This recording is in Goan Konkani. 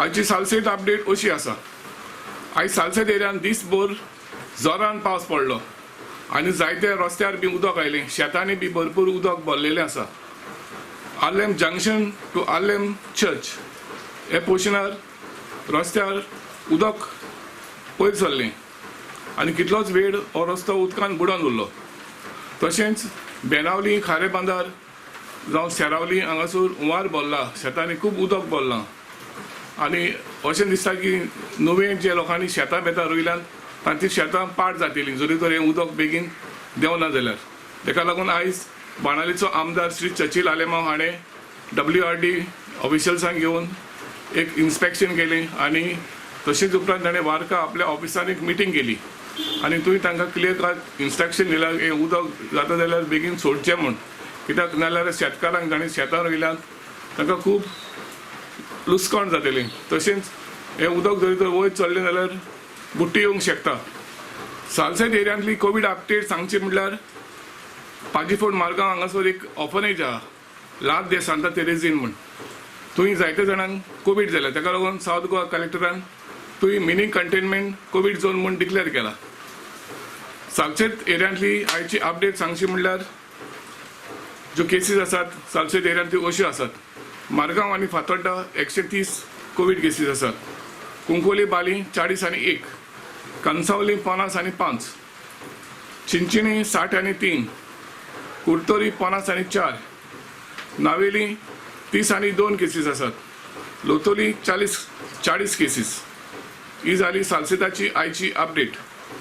आयची सालसेत अपडेट अशी आसा. आयज सालसेत एरियान दीसभर जोरान पावस पडलो आनी जायते रस्त्यार बी उदक आयलें. शेतांनी बी भरपूर उदक भरलेलें आसा. Arlem junction to Arlem church हे पोर्शनार रस्त्यार उदक पयर सरलें आनी कितलोच वेळ हो रस्तो उदकान बुडोन उरलो. तशेंच बेनावली, खारे बांदार जावं सेरावली हांगासर हुंवार भरला. शेतांनी खूब उदक भरलां आनी अशें दिसता की नवे जे लोकांनी शेतां बेतां रोयल्यांत, तांची शेतां पाड जातलीं जरी तर हें उदक बेगीन देंवना जाल्यार. ताका लागून आयज बाणावलीचो आमदार श्री चर्चिल आलेमांव हाणें डब्ल्यू आर डी ऑफिशल्सांक घेवन एक इन्स्पेक्शन केलें आनी तशेंच उपरांत ताणें वार्का आपल्या ऑफिसान एक मिटींग केली आनी थंय तांकां क्लियर कट इन्स्ट्रक्शन दिलां, हें उदक जाता जाल्यार बेगीन सोडचें म्हूण, कित्याक नाजाल्यार शेतकारांक, जाणीं शेतां रोयल्यांत, तांकां खूब लुकसाण जातलें. तशेंच हें उदक जरी तर वयर चडलें जाल्यार बुट्टी येवंक शकता. सालसेत एरियांतली कोवीड अपडेट सांगची म्हटल्यार पाजीफोंड, मारगांव हांगासर एक ऑर्फनेज आहा, लात दे सांता तेरेझीन म्हूण, थंय जायते जाणांक कोवीड जाल्या. ताका लागून सावथ गोवा कलेक्टरान थंय मिनी कंटेनमेंट कोवीड झोन म्हूण डिक्लेअर केला. सालसेत एरियांतली आयची अपडेट सांगची म्हणल्यार ज्यो केसीस आसात सालसेत एरियांत, त्यो अश्यो आसात. मारगांव आनी फातोड्डा 130 कोवीड केसीस आसात. कुंकोली, बाली 41, कणसावली 55, चिंचिणी 60 आनी 3, कुर्तोरी 54, नावेली 32 केसीस आसात, लोतोली 40 केसीस. ही जाली सालसेताची आयची अपडेट.